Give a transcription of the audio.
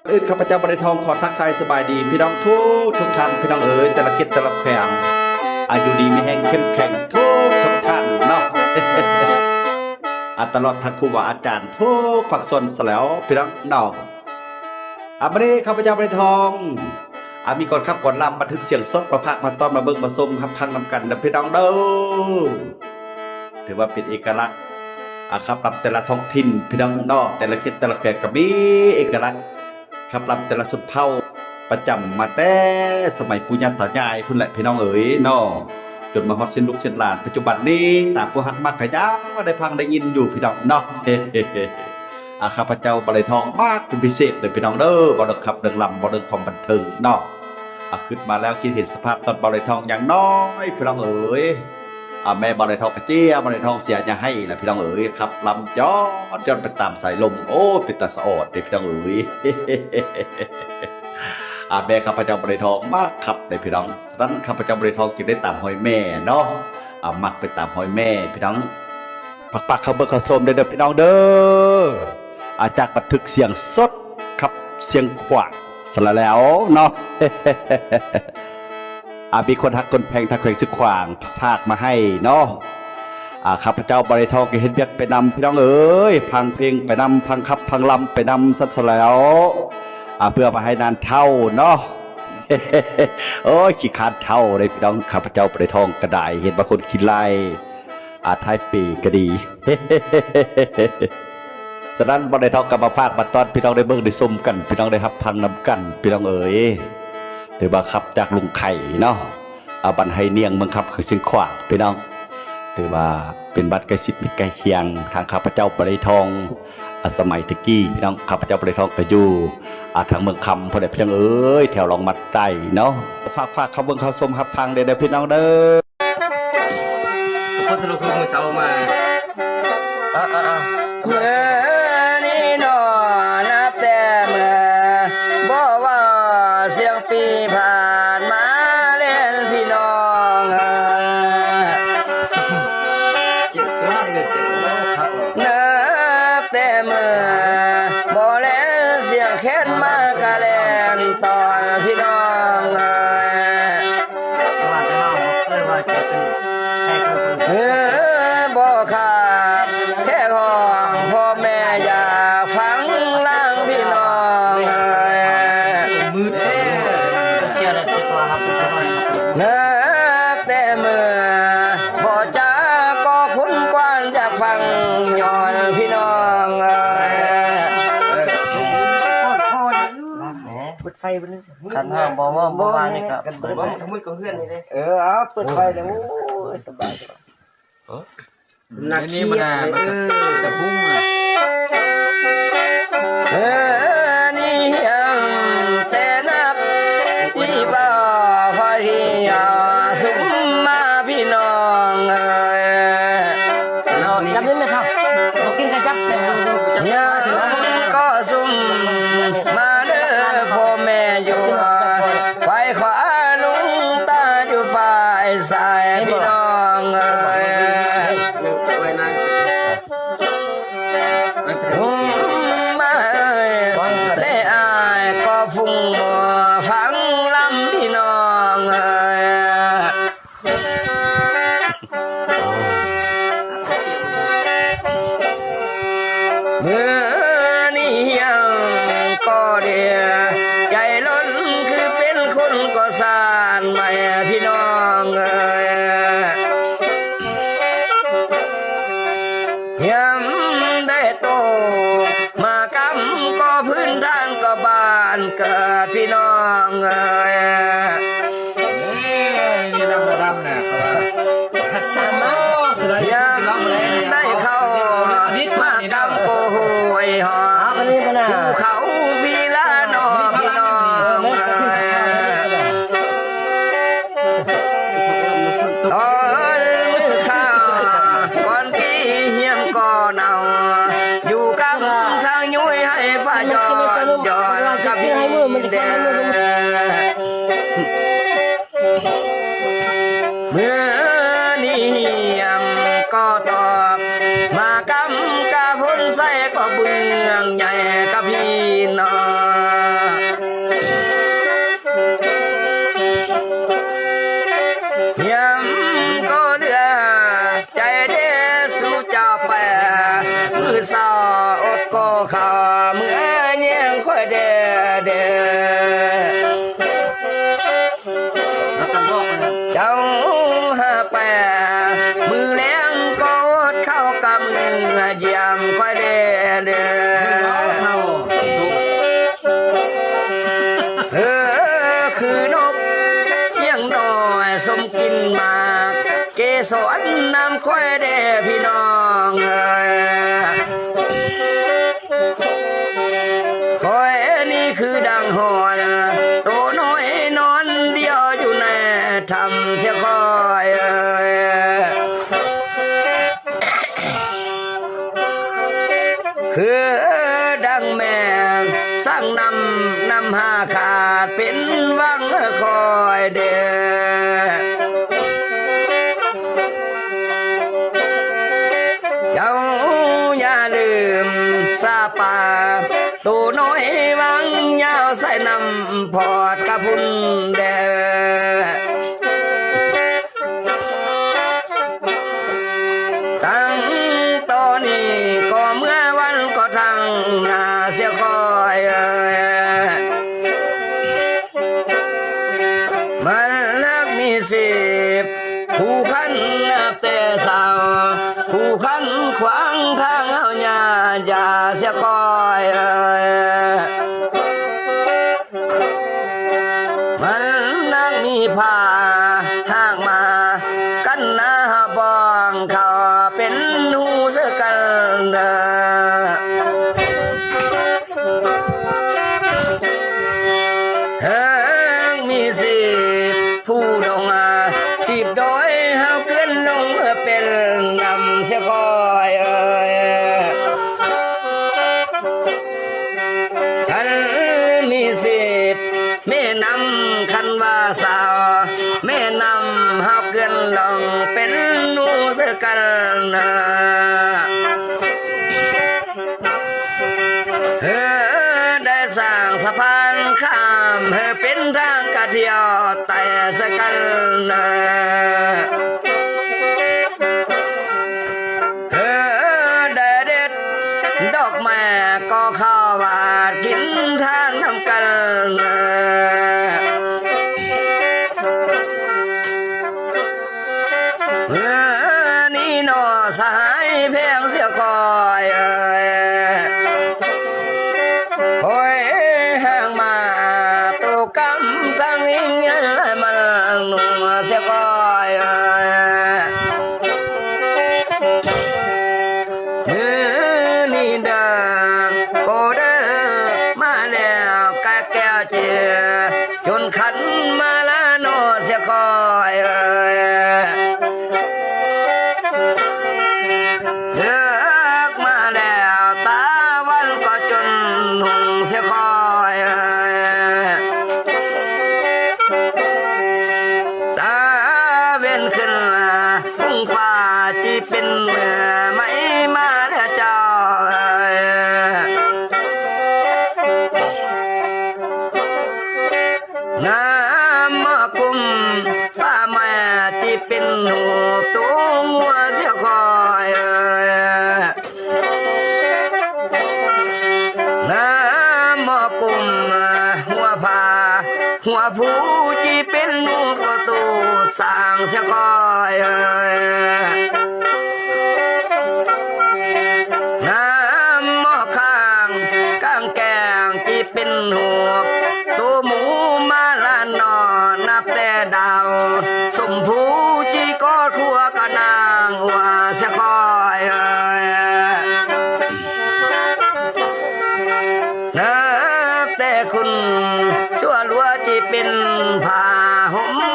ອື່ນຂ້າພະເຈົ້າບໍ່ໄດ້ທອງຂໍທັກທາຍສະບາຍດີພີ່ນ້ອງທຸກໆທ່ານ ພີ່ນ້ອງເອີຍ ແຕ່ລະເຂດແຕ່ລະແຂວງ ອາ ຢູ່ດີມີແຮງເຂັ້ມແຂງທຸກໆທ່ານເນາະ ອາ ຕະຫຼອດທັງຄູບາອາຈານທຸກພາກສ່ວນຊະແລ້ວພີ່ນ້ອງເນາະ ອາ ມື້ນີ້ຂ້າພະເຈົ້າບໍ່ໄດ້ທອງ ອາ ມີກອນຂັບກອນລຳ ບັນທຶກສຽງສົດມາຝາກມາຕ້ອນ ມາເບິ່ງມາຊົມຮັບຟັງນຳກັນເດີພີ່ນ້ອງເດີ. ຖືວ່າເປັນເອກະລັກ ອາ ຂັບລຳແຕ່ລະທ້ອງຖິ່ນພີ່ນ້ອງເນາະ ແຕ່ລະເຂດແຕ່ລະແຂວງກໍມີເອກະລັກຂັບລຳແຕ່ລະຊົນເຜົ່າ ປະຈຳມາແຕ່ສະໄໝປູ່ຍ່າຕາຍາຍພຸ້ນແຫຼະພີ່ນ້ອງເອີຍເນາະ ຈົນມາຮອດເຊັ່ນລູກເຊັ່ນຫຼານປັດຈຸບັນນີ້ ຕາມຜູ້ຮັກມັກກະຍັງໄດ້ຟັງໄດ້ຍິນຢູ່ພີ່ນ້ອງເນາະ. ອາ ຂ້າພະເຈົ້າບໍ່ໄດ້ທອງມັກເປັນພິເສດເດີພີ່ນ້ອງເດີ ເວົ້າເລື່ອງຂັບເລື່ອງລຳ ເວົ້າເລື່ອງຄວາມບັນເທີງເນາະ ອາ ຄິດມາແລ້ວຄິດເຫັນສະພາບຕອນບໍ່ໄດ້ທອງຢ່າງນ້ອຍພີ່ນ້ອງເອີຍ ອາ ແມ່ບໍ່ໄດ້ທອງກະເຈ້ຍ ບໍ່ໄດ້ທອງເສຍຢ່າໃຫ້ລະພີ່ນ້ອງເອີຍ ຂັບລຳຈອດຈອດໄປຕາມສາຍລົມ ໂອ້ ເປັນຕາສະອອດເດພີ່ນ້ອງເອີຍ ອາ ແມ່ຂ້າພະເຈົ້າບໍ່ໄດ້ທອງມັກຂັບເດພີ່ນ້ອງ ສະນັ້ນຂ້າພະເຈົ້າບໍ່ໄດ້ທອງຈຶ່ງໄດ້ຕາມຮອຍແມ່ເນາະ ອາ ມັກໄປຕາມຮອຍແມ່ພີ່ນ້ອງ ຝາກໆເຂົ້າເບິ່ງເຂົ້າຊົມເດີພີ່ນ້ອງເດີ ອາ ຈາກບັນທຶກສຽງສົດ ຂັບສຽງຂວາງ ສະແລ້ວເນາະ ອາ ມີຄົນຮັກຄົນແພງທາງແຂວງຊຽງຂວາງຝາກມາໃຫ້ເນາະ ອາ ຂ້າພະເຈົ້າບໍ່ໄດ້ທອງກໍເຮັດວຽກໄປນຳພີ່ນ້ອງເອີຍ ຟັງເພງໄປນຳ ຟັງຂັບຟັງລຳໄປນຳຊັ້ນສະແລ້ວ ອາ ເພື່ອມາໃຫ້ນານເຖົ້າເນາະ ໂອ້ຍ ຂີ້ຄ້ານເຖົ້າເດ້ພີ່ນ້ອງ ຂ້າພະເຈົ້າບໍ່ໄດ້ທອງກໍໄດ້ ເຫັນວ່າຄົນຂີ້ໄລ່ ອາ ທ້າຍປີກະດີ ສະນັ້ນບໍ່ໄດ້ທອງກໍມາຝາກມາຕ້ອນພີ່ນ້ອງໄດ້ເບິ່ງໄດ້ຊົມກັນ ພີ່ນ້ອງໄດ້ຮັບຟັງນຳກັນພີ່ນ້ອງເອີຍ ຖືວ່າຂັບຈາກລຸງໄຂ່ເນາະ ອາ ບ້ານໄຮ່ນຽງ ເມືອງຄຳ ແຂວງຊຽງຂວາງພີ່ນ້ອງ ຖືວ່າເປັນບ້ານໃກ້ຊິດມິດໃກ້ຄຽງ ທາງຂ້າພະເຈົ້າບໍ່ໄດ້ທອງ ອາ ສະໄໝແຕ່ກີ້ພີ່ນ້ອງ ຂ້າພະເຈົ້າບໍ່ໄດ້ທອງກໍຢູ່ ອາ ທາງເມືອງຄຳພຸ້ນແຫຼະພີ່ນ້ອງເອີຍ ແຖວລອງມັດໃຕ້ເນາະ ຝາກໆເຂົ້າເບິ່ງເຂົ້າຊົມຮັບຟັງເດີພີ່ນ້ອງເດີ. ເພິ່ນສະຫຼຸບຄືມື້ເຊົ້າມາ ເອີໆໆ ມື້ນີ້ນໍ ນັບແຕ່ເມື່ອ ບໍ່ວ່າສຽງປີຜ່ານມາແລນພີ່ນ້ອງເອີຍ ນັບແຕ່ເມື່ອ ບໍ່ແລນສຽງແຄນມາກະແລນຕອນພີ່ນ້ອງເອີຍ ເອີ ບໍ່ຂາດແຄ່ຮ້ອງ ພໍ່ແມ່ຢາກຟັງລາງພີ່ນ້ອງເອີຍ ນັບແຕ່ເມື່ອ ບໍ່ຈາກໍຄຸນກວານຢາກຟັງຍ້ອນພີ່ນ້ອງເອີຍ ເປີດໄຟເບິ່ງ ຄັນເຮົາບໍ່ເວົ້າບໍ່ວ່ານີ້ກໍເປີດ ເອີ ເອົາເປີດໄຟແລ້ວ ໂອ້ຍ ສະບາຍ ເອີ ນັກ ອັນນີ້ມັນ ເອີ ມັນກະຕະພຸງອະ ເອີ ນີ້ຍັງແຕ່ນັບ ນີ້ບໍ່ພໍທີ່ເອົາສຸມມາພີ່ນ້ອງເອີຍ ເນາະ ຈັບເລີຍແມ່ເຖົ້າ ບໍ່ກິນກະຈັບ ຍັງກໍສຸມມາເດີພໍ່ແມ່ຢູ່ ໄປຂວາລຸງຕາຢູ່ຝ່າຍຊ້າຍ ພີ່ນ້ອງເອີຍ ມາເອີຍ ແລະອ້າຍກໍຟຸ້ງບໍ່ຟັງລຳ ພີ່ນ້ອງເອີຍ ມື້ນີ້ຍັງກໍເດ ໃຈລົ້ນຄືເປັນຄົນກໍສ້ານໃໝ່ ພີ່ນ້ອງເອີຍ ຍາມໄດ້ໂຕມາກຳກໍພື້ນຖານກໍບ້ານເກີດ ພີ່ນ້ອງເອີຍ ນີ້ລຳບໍ່ດຳນະ ເຂົາວ່າ ຮັກສາມາດ ຍາມໄດ້ເຂົ້າມາກຳກໍຫ້ວຍຫອມ ພູເຂົາວີລານອກ ພີ່ນ້ອງເອີຍ ຕອນມື້ຂ້າກ່ອນກີ້ຮຽມກໍເນົ່າ ຢູ່ກຳທາງຍຸ້ຍໃຫ້ຟ້າຍ້ອນ ຍ້ອນກະພີແດ່ ມື້ນີ້ຮຽມກໍຕອບ ມາກຳກະພົນໄຊກໍເບື້ອງໃຫຍ່ກະພີນ້ອຍ ແຍງຂ້ອຍແດ່ເດີ ເຈົ້າຫາກໄປ ມື້ແລງກໍອົດເຂົ້າກຳໜຶ່ງ ຢ້ຽມຂ້ອຍແດ່ເດີ ເອີ ຄືນົກ ຢ່າງນ້ອຍສົມກິນໝາກເກສອນນຳຂ້ອຍແດ່ພີ່ນ້ອງເອີຍ. ຂ້ອຍນີ້ຄືດັ່ງຫອນ ໂຕນ້ອຍນອນດຽວຢູ່ໃນຖ້ຳເສຍຂ້ອຍເອີຍ ຄືດັ່ງແມ່ນສ້າງນ້ຳ ນ້ຳຫາຂາດເປັນວັງຂ້ອຍເດີ. ເຈົ້າຢ່າລືມສາປາ ໂຕນ້ອຍວັງຍາວສາຍນ້ຳພອດກະພຸ້ນແດ່ ຕັ້ງຕອນນີ້ກໍເມື່ອວັນກໍທັງໜ້າເສຍຂ້ອຍເອີຍ. ມັນຮັກມີສິບ ຜູ້ຄັນນັບແຕ່ເຊົ້າ ຜູ້ຄັນຂວາງທາງເຮົາຢ່າ ຢ່າເສຍຂ້ອຍເອີຍ ມັນນັກມີພາຫາກມາ ກັນໜ້າເຮົາບ້ອງເຂົ້າເປັນຫູເສືອກັນເດີ. ເຮີງມີສິບຜູ້ດົງ ສິບດອຍເຮົາເກີນລົງເປັນນຳເສຍຂ້ອຍເອີຍ. ຄັນມີສິບແມ່ນ້ຳ ຄັນວ່າສາວແມ່ນ້ຳເຮົາເກີນລົງເປັນໜູເສືອກັນເດີ. ເຮີໄດ້ສ້າງສະພານຂ້າມ ເຮີເປັນທາງກະທ່ຽວໄຕ້ສະກັນເດີ. ເຮີໄດ້ເດັດດອກໄມ້ກໍເຂົ້າຫວາດກິນທານນຳກັນເດີ. ເອີ ນີ້ໜໍ່ສະຫາຍແພງເສຍຂ້ອຍເອີຍ ໂອ້ຍ ຫາກມາໂຕກຳທັງອີງເງິນລະມັນໜູເສຍຂ້ອຍເອີຍ. ມື້ນີ້ເດີ ໂກເດີ ມາແລ້ວກະແກ້ວເຈ ຈົນຂັນມາລະໂນເສຍຂ້ອຍເອີຍ. ເລືອກມາແລ້ວຕາວັນກໍຈົນຫຸ່ງເສຍຂ້ອຍເອີຍ. ຕາເວັນຂຶ້ນ ຮຸ່ງຟ້າຈິເປັນເມືອໄໝມາແລ້ວເຈົ້າເອີຍ. ນ້ຳໝໍ້ກຸ້ມປາໄມ້ ຈິເປັນຮູບໂຕງົວເສຍຂ້ອຍເອີຍ. ນ້ຳໝໍ້ກຸ້ມຫົວຜາ ຫົວພູຈິເປັນຮູບໂຕຕູ້ຊ້າງເສຍຂ້ອຍເອີຍ. ນ້ຳໝໍ້ຄ້າງກາງແກ້ງຈິເປັນຮູບໂຕໝູມາລະນໍ ນັບແຕ່ດາວຊົມພູຈິກອດຄົວກະນາງວ່າເສຍຂ້ອຍເອີຍ. ນັບແຕ່ຄຸນຊົ່ວຫຼົວຈິເປັນຜ້າຫົ່ມ